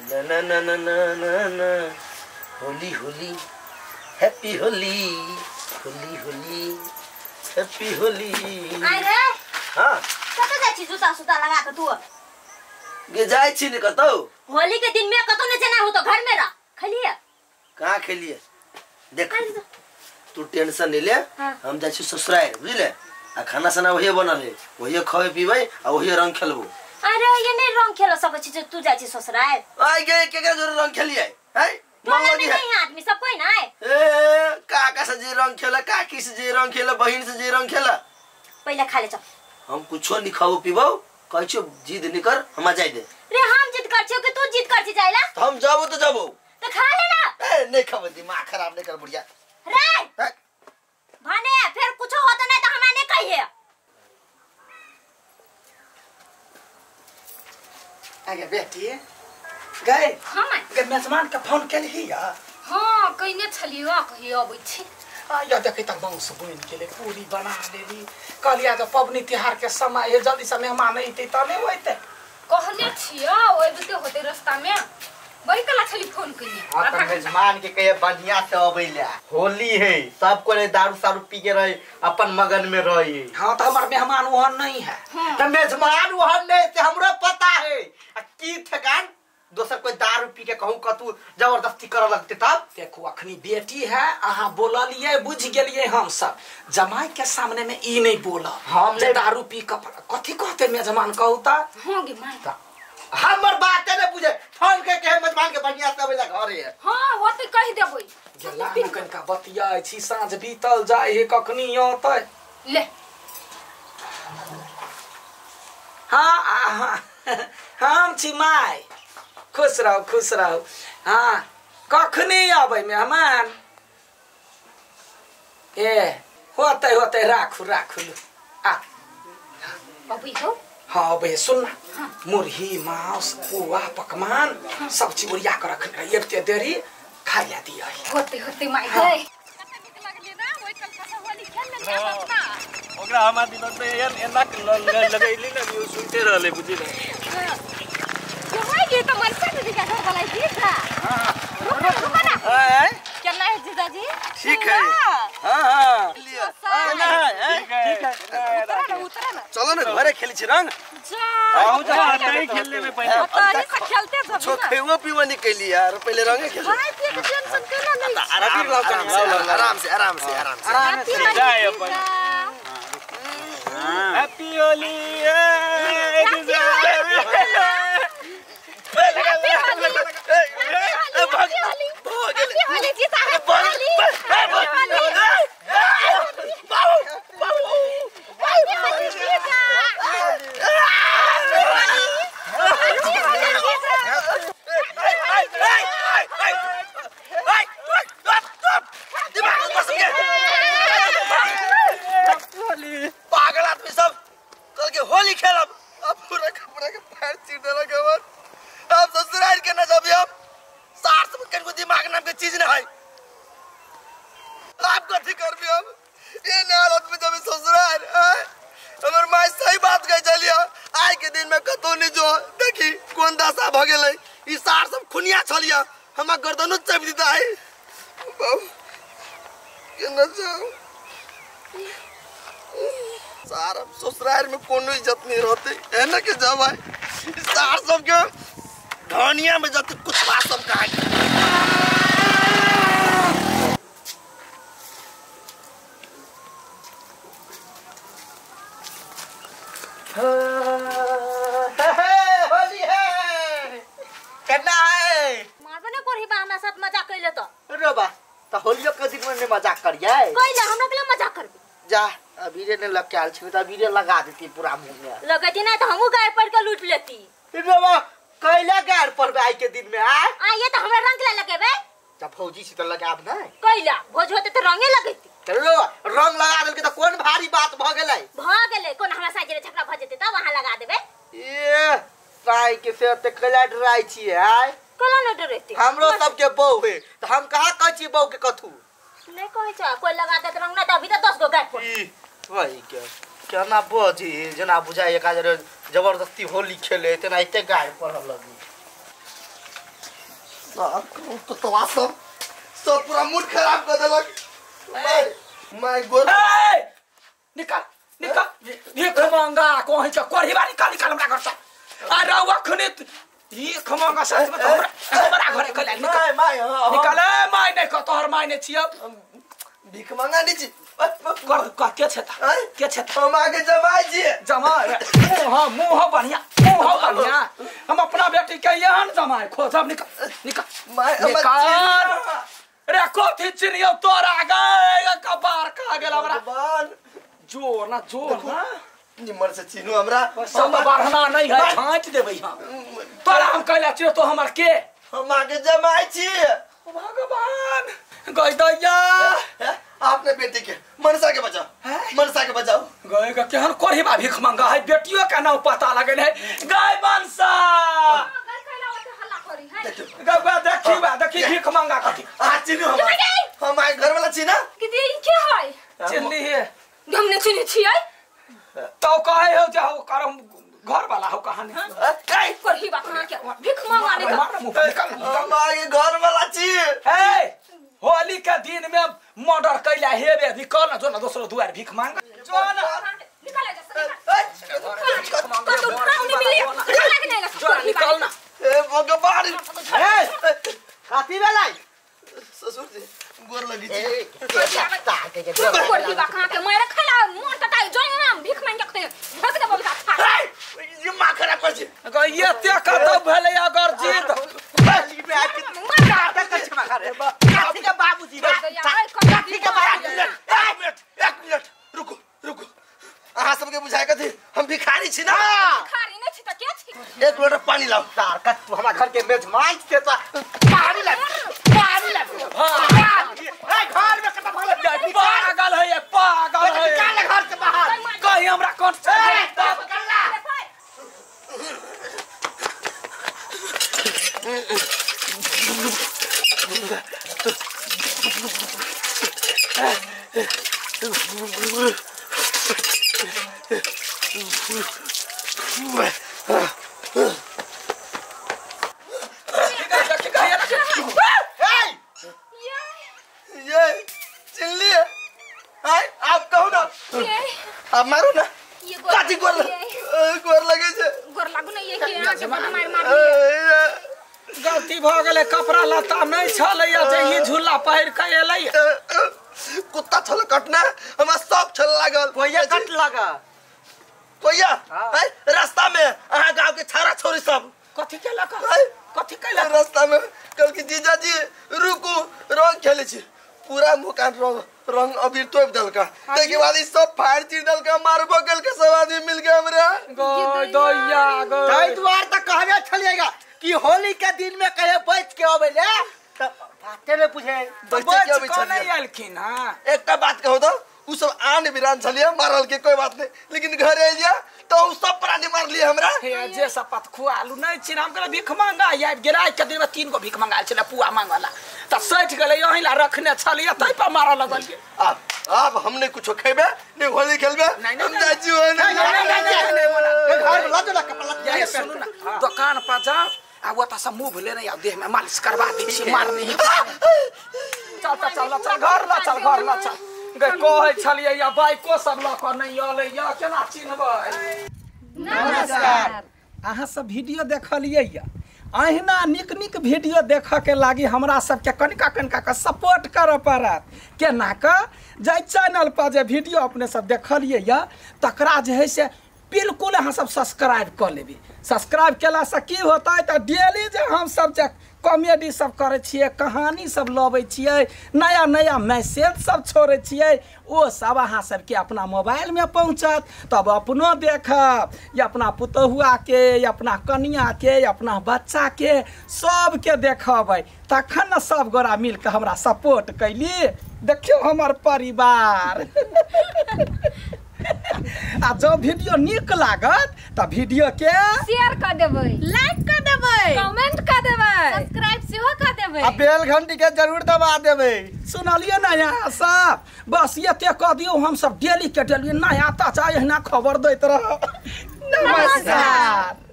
ना ना ना ना ना ना होली होली हैप्पी होली होली होली हैप्पी होली। अरे हां कतौ जाइ छी जूता सुता लगा के तू? गे जाइ छी ने कतौ। होली के दिन में कतौ ने जाना हो तो घर में रह। खेलिए कहां खेलिए? देख तू टेंशन नहीं ले। हाँ। हम जाइ छी ससुराल बुझले आ खाना सना वही बनल है वही खावे पीबै आ वही रंग खेलबो। अरे ये नहीं रंग खेल सकै छी तू जाइ छी ससुराल। आइ गे केकरा जोरे रंग खेलिए हैं? मन लगी है नहीं आदमी सब कोई ना है। ए काका से जे रंग खेला काकी से जे रंग खेला बहिन से जे रंग खेला। पहले खा ले चल। हम कुछो नहीं खाओ पीबो कहै छियो जिद नहीं कर हम जाय दे। रे हम जिद कर छियो कि तू जिद कर छी जाइला? त हम जाबो तो जाबो। तो खा ले ना। ए नहीं खाबो दिमाग खराब नहीं कर बुढ़िया। रे भाने फिर कुछो होता नहीं तो हमरा नहीं कहिए। आगे बेटी गए। हां मां गे मेजबान के फोन केलही या? हां कइने छलियो कहियो अबै छी। आ या देखै त मांस बनि गेलै पूरी बना लेली। कहलिया जे पबनी तिहार के समय है जल्दी से मेहमान अइतै त नहि होइतै। कहने छियो अबिते होतै रास्ता में बड़ी कला छली फोन कइने। हां त मेजबान के कहिए बढ़िया से अबै ले होली है सब कोई दारू सारू पी के रहे अपन मगन में रहे। हां त हमर मेहमान ओहन नहीं है। त मेजबान ओहन नहीं से हमरो पता है आ की ठेकान दोसर कोई दारू पी के कहूं कतू जबरदस्ती करे लगते तब। देखो अखनी बेटी है अहा बोललिए बुझ गेलिए हम सब जमाई के सामने में ई नहीं बोला हम जे दारू पी के कथि कहते मेजबान कहू त। हां गे मां हमर बात ने बुझे फोन के के मेजबान के बढ़िया से अबै ला घरे। हां होते कहि देबै। गेला न कनका बतिया छी साँझ बीतल जाय हे कखनी औतै। ले हां हां हम छी my खुश रहो खुश रहो। हाँ कखनी आबै मेहमान? ए होते होते राखू राखू आ अबै हो। हाँ अबै सुन ना। हाँ। मुरही मांस पुआ पकवान। हाँ। सब चीज ओरिया के रखने रही एते देरी खाइ ला दिया। होते होते my गए ओकरा हमरा दिमाग में यार एना लगैली ना उ सुनते रहले बुझी ना। ये तो मनसा दीदी का घर वाला जीजा। हां रुको रुको ना। हां केना है जीजा जी? ठीक है। हां हां केना है? ठीक है उतरा ना उतरा ना। चलो ना घरे खेली छी रंग। जा आहू जा नहीं खेलने में पहले पता नहीं सब खेलते सब छो खेवो पीवो नहीं कैली यार पहले रंगे खेल। भाई पिए के टेंशन केना नहीं। आराम आराम से आराम से आराम से आराम से जाए अपन। हैप्पी होली ए जीजा। पागल आदमी सब कल के होली खेलब अब पूरा कपड़ा के पैर चीर देलक हमर। अब ससुराल के ना जब हम सार सब के दिमाग नाम के चीज ना है। आप कथी करबी हम ये हालत में जब ससुराल हमर माय सही बात कह चलिया आइ के दिन में कतौ नहीं जो देखी कोन दशा भ गेलै। ई सार सब खुनिया छलिया हमरा गर्दनो चपि दिता है। बाबू केना जाऊ सार अब ससुराल में कोनो इज्जत नहीं रहते है ना के जब आए सार सब के धनिया में जते कुत्ता सब काट। होली है केना है? मारबो ने करही बा हमरा साथ मजाक कैले त। रे बा त होलियो के दिन में मजाक करियै कैले हमरा के मजाक करबी? जा अबीरे ने लग के आल छी त अबीरे लगा देती पूरा मुंह में। लगैती ना त हमहु गाय पर के लूट लेती। रे बा कैला गार पर आई के दिन में आ आ ये त हमरा रंग ला लगेबे। त फौजी छी त लगाब नै कैला भोज होते त रंगे लगैती। चलो रंग लगा देलके त कोन भारी बात भ गेलै? भ गेलै कोन हमरा साथे झगड़ा भ जेतै त वहां लगा देबे। ए साई के से त कैला डराइ छी आय? कोना न डरेती हमरो सब के बहू है त हम कहां कहै छी बहू के कथू? नहीं कहै छ कोई लगा देत रंग ना त अभी त 10 गो गाय पर। ई वही के केना बजी जना बुझाय एक जबरदस्ती होली खेले तेना एते गाय पड़ल लगी। साहब कुत्ता सब सब पूरा मूड खराब कर देलक। मैं गोर निकाल निकाल भीख मांगा कोही के कोढ़ीबा निकाल निकाल हमरा घर से। अरे अखने भीख मांगा सच में हमरा हमरा घरे कल निकाल my निकाल ए my नै क तोहर my नै छियौ भीख मांगा नै छी कर के छता के छता हम आगे जमाई जी जमाई मुंह मुंह बढ़िया मुंह बढ़िया हम अपना बेटी के एहन जमाई खोजब निकाल निकाल my निकाल रे कथी चिनियौ तोरा गए कपार खा गेल हमरा भगवान जो ना निमर से चिन्हू हमरा सब बढ़ना नहीं है छांट देबै हम तोरा हम कहला छियो तो हमर के हम आगे जमाई छी भगवान गई दैया आपने बेटी के मनसा के बचाओ मनसा के बचाओ गए के केहन कोढ़ीबा भीख मांगा है बेटियों का नाम पता लगल है गए मनसा गए देखी बा देखी भीख मांगा कथी आ चिन्हू हम आए घर वाला छी ना कि दे ई के है चिन्हली है हम ने चिन्ह छियै तो कहे हो जाओ करम घर वाला हो कहानी ए कोढ़ीबा कहां के भीख मांगा ने हम आगे घर वाला छी ए होली के दिन में मर्डर कैला हेबे निकल ना जो ना दोसरो दुआर भीख मांग जो ना निकल जा निकल तो उठा नहीं मिली लग नहीं जो निकल ना ए भगवान ए काफी बेलाई ससुर जी गोर लगी छी कोढ़ीबा कहां के मार खला मोर कटाई जो ना भीख मांग के खै भग दे बबका खा ये मां खराब कर छी ये ते कतौ भेलै अगर जीत होली में आके काटा कछमा खा रे काठी के बाबूजी काठी के बाबूजी एक मिनट रुको रुको अहाँ सबके बुझाय कथी हम भिखारी छी ना भिखारी नै छी त के छी एक लोटा पानी लाओ तार कत तू हमरा घर के मेजमान छे त पानी ला पानी ला ए घर में कत भगल पागल है पागल है निकाल घर से बाहर कहीं हमरा कोन से ये चिल्ली है आप कहो ना आप मारो ना काची गोर गोर लगे छे गोर लागू ना ये के आके मार मार गलती भ गेलै कपड़ा लत्ता नहीं छलै जे ई झूला पहिर के एलै कुत्ता छल कटना हमरा शौक छल लागल कोइया कट लगा कोइया रास्ता में अहाँ गांव के छाड़ा छोरी सब कथी केलक कथी केलक रास्ता में कल की जीजा जी रुकू रंग खेले छी पूरा मुकान रंग रंग अबीर तोप देलका ताहिके बाद ई सब फाड़ चीर देलका मारबो केलका सब आदमी मिल के हमरा गई दैया गई ताहि दुआर त कहबे छलिएगा कि होली के दिन में कहे बच के अबै ले त बाते ने पूछे बच के अबै छलिए नहीं आलखिन हां एकटा बात कहू त उ सब आन बिरान छलिए मारल के कोई बात नहीं लेकिन घर आइया तो उ सब प्राणी मार लिए हमरा हे जे सपत खुआलू नहीं छिन हम कहले भीख मांगा आबि गेल आइ के दिन में 3 गो भीख मांगा छले पुआ मांगला त सठि गेलै ओहि ला रखने छलिए तै पर मारऽ लगलिए अब हमने कुछो खेबे नहीं होली खेलबे हम जाइ छी नहीं नहीं नहीं घर ल जो कपड़ा ये सुनू ना दुकान पर जाओ आ ओतऽ से मुंह लेने आ देह में मालिश करवा दै छी मार नहीं चल चल चल चल घर ल चल घर ल चल गए कहै छलियै या बाइको सब लऽ कऽ नहि अलै या केना चिन्हबै। नमस्कार अहाँ सब वीडियो देखलियै या अहिना नीक नीक वीडियो देखऽ के लागी हमरा सबके कनिका कनिका के सपोर्ट करऽ पड़त। केना कऽ जाहि चैनल पर जे वीडियो अपने सब देखलियै या तकरा जे है से बिल्कुल अहाँ सब सब्सक्राइब कऽ लेबै। सब्सक्राइब केलासँ की होतै तऽ डेली जे हमसब जे कॉमेडी सब करै छियै, कहानी सब लबै छियै, नया नया मैसेज सब छोड़ै छियै, ओ सब अहाँ सबके अपना मोबाइलमे पहुँचत। तब अपनो देखब या अपना पुतहुआके या अपना कनियाके या अपना बच्चाके सबके देखबै, तखन ने सब गोरा मिलके हमरा सपोर्ट कैली। देखियौ हमर परिवार। आ जब वीडियो नीक लागत तऽ वीडियो के शेयर कर देबै, लाइक कर देबै, कमेंट कर देबै, सब्सक्राइब सेहो कर देबै आ बेल घंटी के जरूर दबा देबै। सुनलियै ने यहाँ सब? बस एते कह दियौ, हम सब डेली के डेली नया ताजा एहिना खबर दैत रहब। नमस्कार।